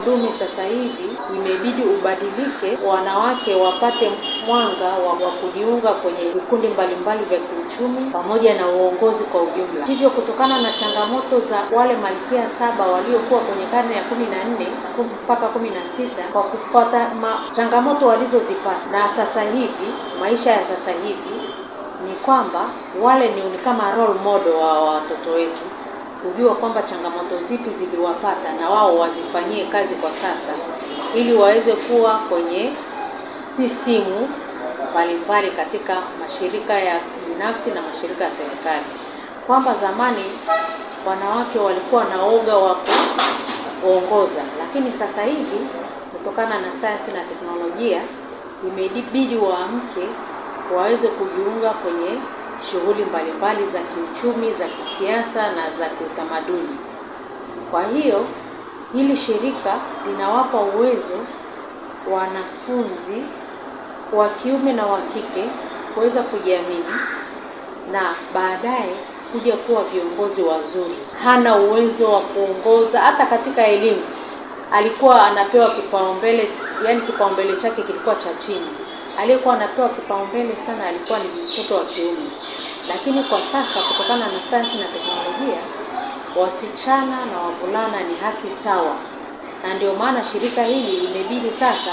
Utamaduni sasa hivi imebidi ubadilike, wanawake wapate mwanga wa kujiunga kwenye vikundi mbalimbali vya kiuchumi pamoja na uongozi kwa ujumla. Hivyo, kutokana na changamoto za wale malkia saba waliokuwa kwenye karne ya 14 mpaka 16, kwa kupata changamoto walizozipata, na sasa hivi maisha ya sasa hivi ni kwamba wale ni kama role model wa watoto wetu kujua kwamba changamoto zipi ziliwapata na wao wazifanyie kazi kwa sasa, ili waweze kuwa kwenye sistimu mbalimbali katika mashirika ya binafsi na mashirika ya serikali. Kwamba zamani wanawake walikuwa na woga wa kuongoza, lakini sasa hivi kutokana na sayansi na teknolojia imebidi waamke waweze kujiunga kwenye shughuli mbalimbali za kiuchumi, za kisiasa na za kiutamaduni. Kwa hiyo hili shirika linawapa uwezo wanafunzi wa kiume na wa kike kuweza kujiamini na baadaye kuja kuwa viongozi wazuri. Hana uwezo wa kuongoza hata katika elimu, alikuwa anapewa kipaumbele, yani kipaumbele chake kilikuwa cha chini. Aliyekuwa anapewa kipaumbele sana alikuwa ni mtoto wa kiume, lakini kwa sasa kutokana na sayansi na teknolojia, wasichana na wavulana ni haki sawa, na ndio maana shirika hili limebidi sasa,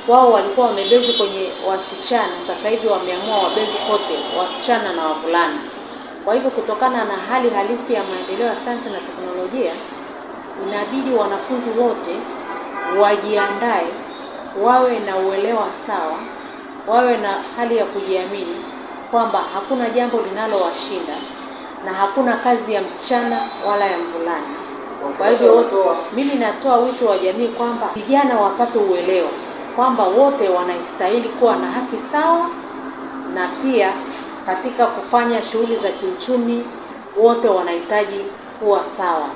wao walikuwa wamebezi kwenye wasichana, sasa hivi wameamua wabezi kote, wasichana na wavulana. Kwa hivyo kutokana na hali halisi ya maendeleo ya sayansi na teknolojia, inabidi wanafunzi wote wajiandae, wawe na uelewa sawa, wawe na hali ya kujiamini kwamba hakuna jambo linalowashinda na hakuna kazi ya msichana wala ya mvulana. Kwa hivyo mimi natoa wito wa jamii kwamba vijana wapate uelewa kwamba wote wanastahili kuwa na haki sawa, na pia katika kufanya shughuli za kiuchumi wote wanahitaji kuwa sawa.